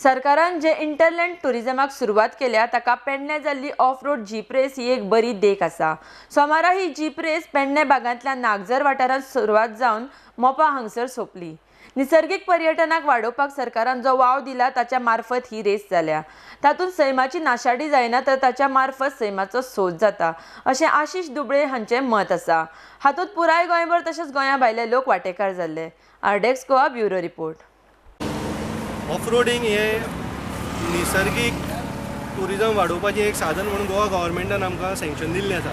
सरकारान जे इंटरलँड टुरिझमाक सुरवात केल्या, ताका पेडणे जाल्ली ऑफ रोड जीप रेस ही एक बरी देख आसा. सोमारा ही जीप रेस पेडणे भागांतल्या नागझर वाठारांत सुरवात जावन मोपा हांगसर सोंपली. निसर्गीक पर्यटनाक वाडोवपाक सरकारान जो वाव दिला, ताच्या मार्फत ही रेस जाल्या. तातूंत सैमाची नाशाडी जायना, तर ताच्या मार्फत सैमाचो सोद जाता, अशें आशिश दुबळे हांचें मत आसा. हातूंत पुराय गोंयभर तशेंच गोंया भायले लोक वांटेकार जाल्ले. आर्डेक्स Goa, bureau report. Of roading हे निसर्गीक टुरिजम वाडोवपाचें एक साधन म्हणून गोवा गव्हर्मेंटान आमकां सँक्शन दिल्लें आसा.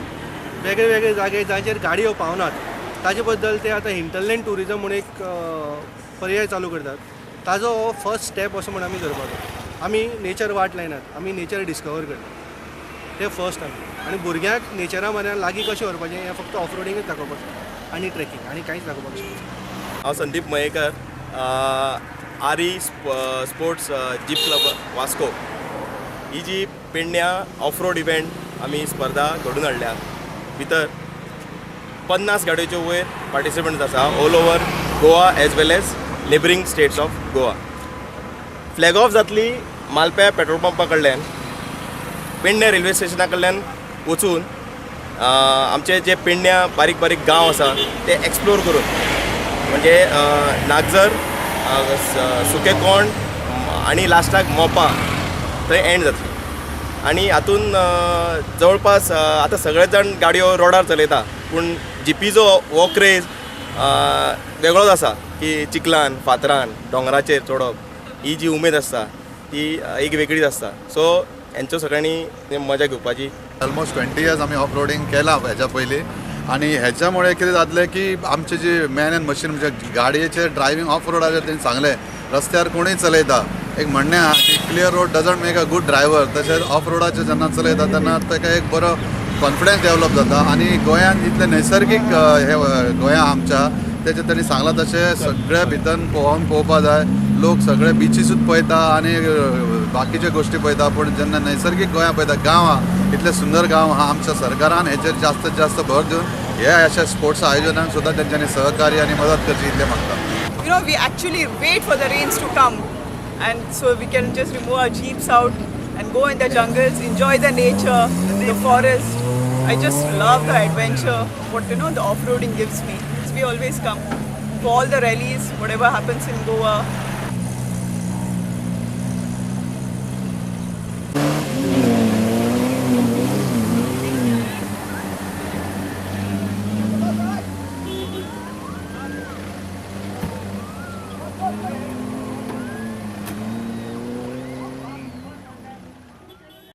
वेगळे वेगळे जागे जांचेर गाडयो पावनात, ताजे बद्दल ते आतां हिंटरलँड टुरिजम म्हूण एक पर्याय चालू करतात. ताजो हो फर्स्ट स्टेप असो म्हूण आमी धरपाचो. आमी नेचर वाट लायनात, आमी नेचर डिस्कवर करतात. ते फर्स्ट आमी आनी भुरग्यांक नेचरा म्हऱ्यान लागीं कशें व्हरपाचें, हें फक्त ऑफ रोडींगच दाखोवपाक शकता आनी ट्रेकिंग, आनी कांयच दाखोवपाक शकना. हांव संदीप मयेकर, आरी स्पोर्ट्स जीप क्लब, वास्को. ही जी पेडण्या ऑफ रोड इव्हेंट आमी स्पर्धा घडून हाडल्या, भितर 50 गाडयोच्यो वयर पार्टिसिपंट्स आसा, all over Goa as well as neighbouring states of Goa. Flag off जातली मालप्या पेट्रोल पंपा कडल्यान, पेडण्या रेल्वे स्टेशना कडल्यान वचून आमचे जे पेडण्या बारीक बारीक गांव आसा ते एक्सप्लोर करून, म्हणजे नागझर, सुकेकोण आनी लास्टाक मोपा थंय एंड जातली. आनी हातून जवळपास आतां सगळे जाण गाडयो रोडार चलयता, पूण जिपीचो हो क्रेज वेगळोच आसा की चिखलान, फातरान, दोंगराचेर चडप ही जी उमेद आसता ती एक वेगळीच आसता. सो हेंचो सगळ्यांनी मजा घेवपाची. ऑलमोस्ट 20 इयर्स आमी ऑफ रोडींग केलां हेच्या पयलीं आनी ह्याच्यामुळे कितें जातलें की आमचे जे मॅन अँड मशीन, म्हणजे गाडयेचे ड्रायव्हींग ऑफ रोडाचेर तेणी सांगलें, रस्त्यार कोणूय चलयता. एक म्हणणें आहा की "Clear road doesn't make a good driver." तशेंच ऑफ रोडाचेर जेन्ना चलयता तेन्ना ताका एक बरो कॉन्फिडन्स डेवलप जाता. आनी गोंयांत इतलें नैसर्गीक हे गोंया आमच्या, तेचे तेणी सांगलां तशें सगळ्या भितर पळोवन पळोवपा जाय. लोक सगळे बिचीसूच पळयता आनी बाकीच्यो गोश्टी पळयता, पूण जेन्ना नैसर्गीक गोंया पळयता, गांव आहा, इतले सुंदर गांव आहा, आमच्या सरकारान हेचेर जास्तीत जास्त भर दिवन हे अशा स्पोर्ट्स आयोजनाक सुद्दां तेंच्यांनी सहकार्य आनी मदत करची, इतलें मागता. We actually wait for the rains to come and so we can just remove our jeeps out and go in the jungles, enjoy the nature, the forest. I just love the adventure, what the off-roading gives me. We always come for all the rallies, whatever happens in Goa.